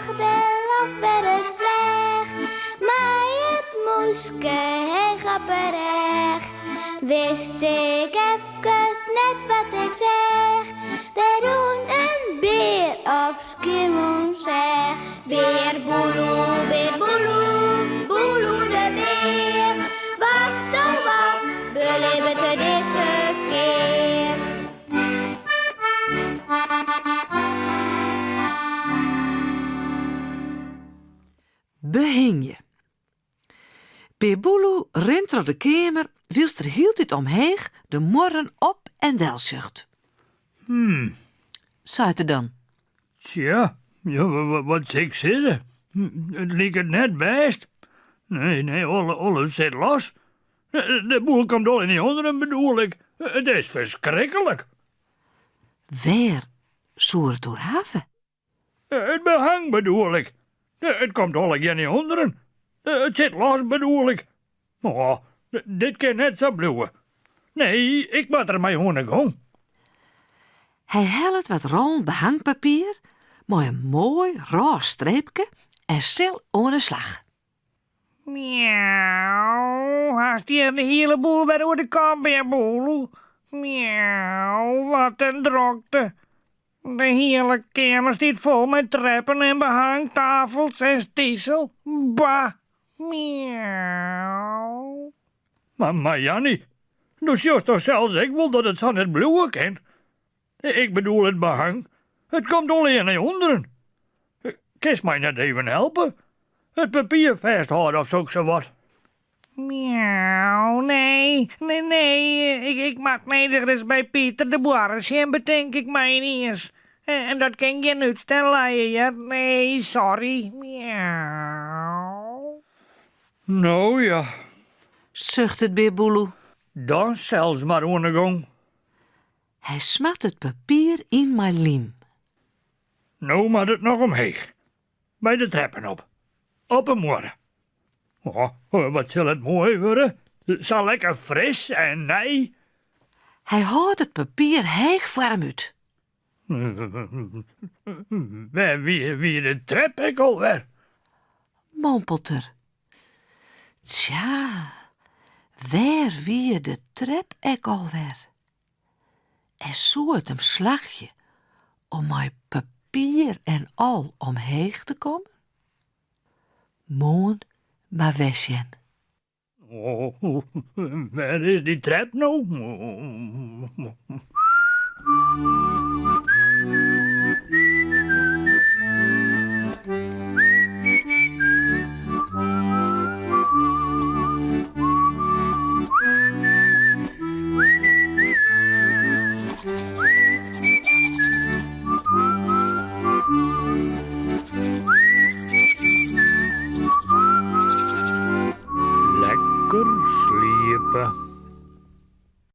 de loft wer ris fleach, mei it mûske heech op 'e rêch, wist ik efkes net wat ik seach. Der rûn in bear op Skiermûntseach. Bear Boeloe, bear Boeloe, Boeloe de bear. Wat oh wat belibbet er dizze kear? Behingje. Bear Boeloe rint troch de keamer wylst er hieltyd omheech de muorren op en del sjocht. Hmm. Seit er dan. Tsja, wat sil ik sizze? It liket net bêst. Nee, nee, alles sit los. De boel komt al yn 'e ûnderen, bedoel ik. It is ferskriklik. Wêr soe er it oer hawwe? It behang bedoel ik. It komt allegear nei ûnderen. It sit los bedoel ik. Oh, dit kin net sa bliuwe. Nee, ik moat der mei oan 'e gong. Hy hellet wat rollen behangpapier mei in moai rôs streepke en sil oan 'e slach. Miauw, hast hjir de hiele boel wer oer de kop, Bear Boeloe. Miauw, wat in drokte. De hiele keamer stiet fol mei treppen en behangtafels en stisel. Bah! Miauw. Mar, mar Janny, do sjochst toch sels ek wol dat it sa net bliuwe kin? Ik bedoel it behang. It komt allegear nei ûnderen. Kinst my net even helpe? It papier fêsthâlde of soksawat? Miauw, nee, nee, nee, ik, ik moat nedich ris by Piter de Boarre sjen, betink ik my yniens. En dat kin gjin útstel lije, hear. Nee, sorry. Miauw. No ja. Suchtet Bear Boeloe. Dan sels mar oan 'e gong. Hy smart it papier yn mei lym. No moat it noch omheech. By de treppen op. Op 'e muorre. Oh, wat sil it moai wurde. Sa lekker fris en nij. Hy hâldt it papier heech foar him út. Wêr wie de trep ek alwer? Mompelt er. Tsja, wêr wie de trep ek alwer? En soe it him slagje om mei papier en al omheech te kommen? Moarn mar wer sjen. Oh, wêr is dy trep no?